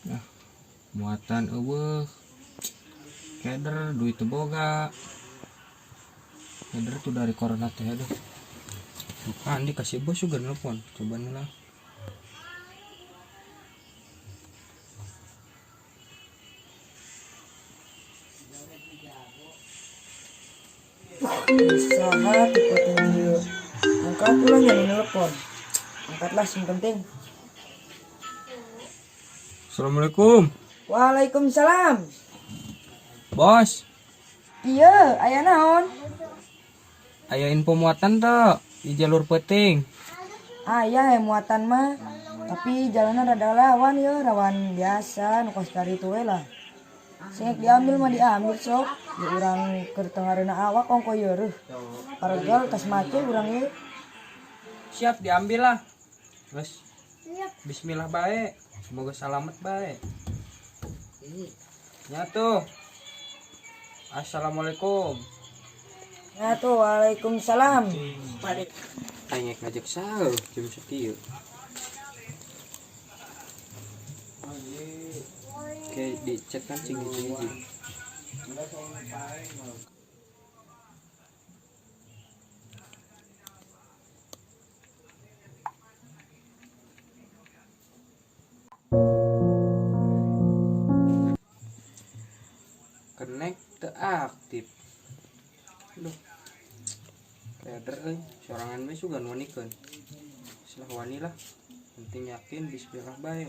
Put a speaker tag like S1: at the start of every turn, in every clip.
S1: Nah, muatan euweuh. Keder duit teu boga. Keder tuh dari corona teh aduh. Bukan dikasih bos juga nelpon. Coba lah.
S2: Usaha tipe tinggi. Angkat ulah nyari nelpon. Angkatlah sing penting.
S1: Assalamualaikum.
S2: Waalaikumsalam.
S1: Bos,
S2: Iya, aya naon?
S1: Aya info muatan teu di jalur peuting.
S2: Aya muatan mah. Tapi jalanan rada rawan ya, rawan biasa nu kos dari itu we lah. Sing diambil mah diambil sok. Di urang keur tengareuna awak ongko ieu reuh. Paregal tas macul urang ieu.
S1: Siap diambil lah. Terus bismillah bae. Semoga selamat bae. Ya tuh. Assalamualaikum.
S2: Nah tuh, waalaikumsalam.
S1: Aing ngajak sahur jam sakieu. Oke, dicek kan cing hiji-hiji. Kenek teu aktif. Aduh. Keder euy, sorangan we sugan wanikeun. Silah wani lah. Penting yakin bismillah bae.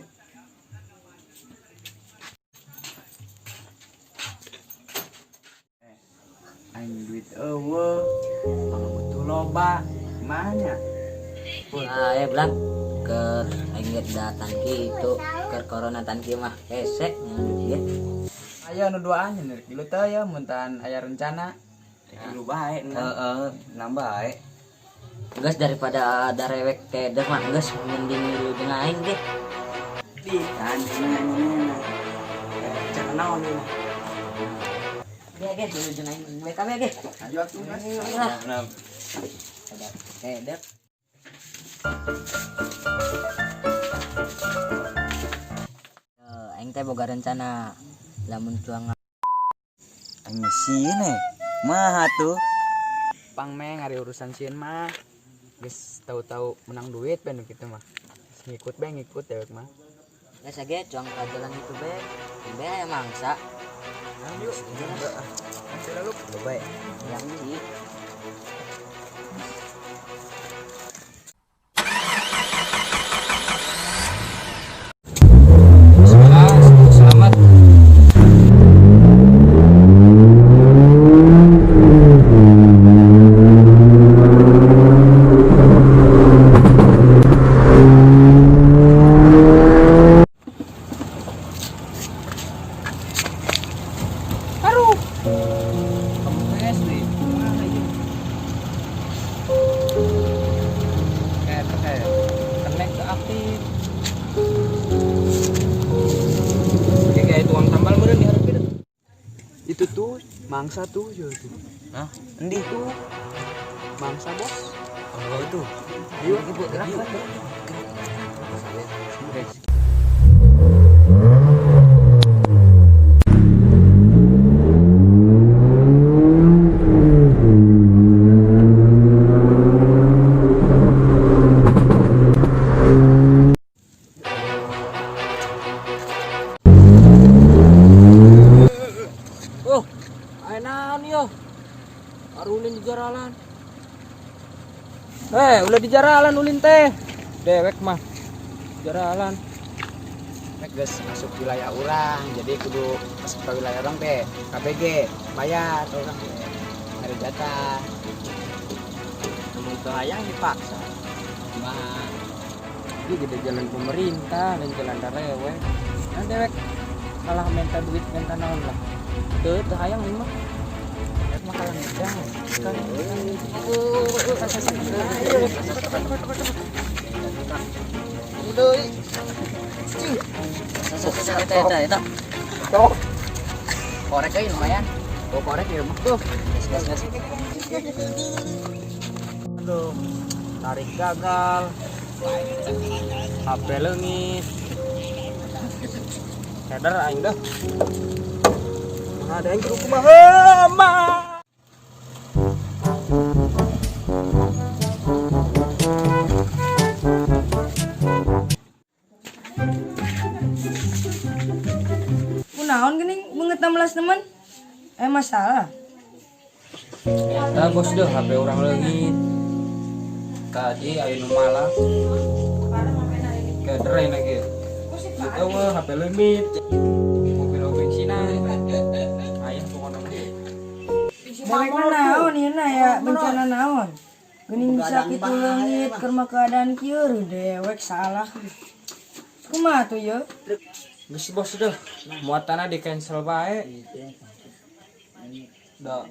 S3: Aing duit euweuh, pangabutuh loba, kumaha?
S4: Ah, ya belang ke aing geus datang kitu keur corona tan kieu mah hese ngan duit.
S3: Aya nu duaan nya rek dilu teh ya mun tan aya rencana. Rek dilu bae.
S4: Heeh, nambah bae. Geus daripada darewek keder mah geus mending milu jeung aing ge.
S3: Di kan nya. Rencana naon ieu mah?
S4: Ge ge milu jeung aing BKB ge.
S3: Ayo atuh geus.
S4: Lah. Ada keder. Aing teh boga rencana lamun cuang
S5: Aing sieun eh. Maha tuh?
S3: Pang meng ari urusan sieun mah. Geus tahu-tahu menang duit ben kitu mah. Geus ngikut be ngikut dewek mah.
S4: Geus ge cuang ka jalan itu be. Be aya mangsa.
S3: Ayo. Lalu
S5: Bae.
S4: Yang sih.
S1: Bismillah, selamat. Aduh. Kempes nih. Mana ieu? Kayak kayak kenek ke aktif. Oke, kayak tuang tambal meureun di hareup ieu.
S3: Itu tuh mangsa tuh yo tuh.
S5: Hah? Endi?
S3: Tuh mangsa bos.
S5: Oh itu.
S3: Ayo,
S5: Ibu gerak gerak. Gerak.
S1: Oh, aya naon ieu? Arulin di jaralan. Ulah di jaralan ulin teh. Dewek mah. Jaralan.
S3: Rek geus masuk wilayah urang, jadi kudu masuk ke wilayah urang teh. KBG bayar urang teh. Nyari jatah.
S4: Mun teu hayang dipaksa.
S3: Kumaha?
S1: Ini gede jalan pemerintah dan jalan darewek. Nah dewek kalah minta duit minta naon lah. Teu teu hayang ieu mah.
S3: Rek mah kalah ngedang.
S4: Eta eta eta.
S3: Korek euy lumayan. Bawa korek di rumah tuh.
S4: Gas gas gas.
S1: Aduh, tarik gagal. HP leungit. Sadar aing dah. Mana ada yang kudu kumaha mah.
S2: Kunaon geuning beungeut 16 teman? Eh masalah.
S1: Eta bos deh HP urang leungit. Tadi aya nu malak. Keder lagi. Gitu mah HP leungit. Mobil bensinan. Aya pokona mah.
S2: Dewek naon ieu na ya bencana naon. Geuning bisa kitu leungit keur mah keadaan kieu dewek salah. Kumaha tuh ye?
S1: Geus bos deh, muatanna di cancel bae. Da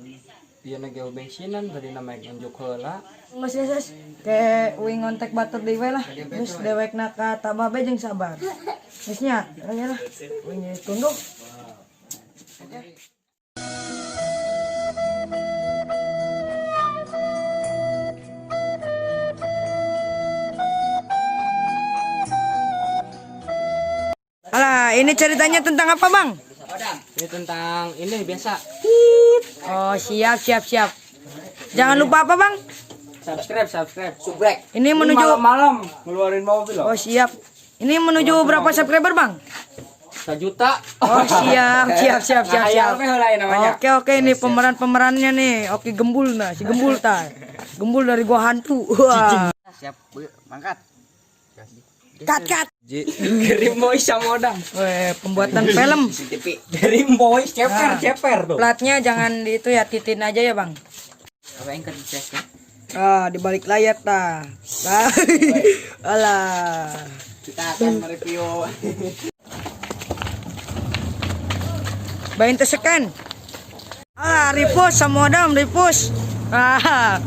S1: ieu na ge bensinan tadi nama nunjuk heula.
S2: Geus geus geus. Ke uing ngontek batur deui we lah. Geus dewekna ka tabah bae jeung sabar. Geus nya, lah. Uing tunduk. Alah, ini ceritanya tentang apa, Bang?
S1: Ini tentang ini biasa.
S2: Oh, siap, siap, siap. Jangan lupa apa, Bang?
S1: Subscribe, subscribe.
S3: Subrek.
S2: Ini menuju
S1: malam-malam ngeluarin mobil loh.
S2: Oh, siap. Ini menuju berapa subscriber, Bang?
S1: 1 juta.
S2: Oh, siap, siap, siap, siap, siap.
S1: Ngahayal we heula namanya.
S2: Oke, oke, ini pemeran-pemerannya nih. Oke, Gembul nah, si Gembul ta. Gembul dari gua hantu. Wah.
S3: Siap, Bu. Mangkat.
S2: Cut, cut.
S1: Dream Boys sama Odang.
S2: Weh, pembuatan film.
S3: CCTV.
S1: Dream Boys ceper
S2: Nah.
S1: ceper tuh.
S2: Platnya jangan di itu ya, titin aja ya, Bang.
S4: Apa yang kerja ya?
S2: Ah, di balik layar ta. Lah. Alah.
S3: Kita akan mereview
S2: Bayin tesekan. Ah, ripus sama Odam, ripus. Ah.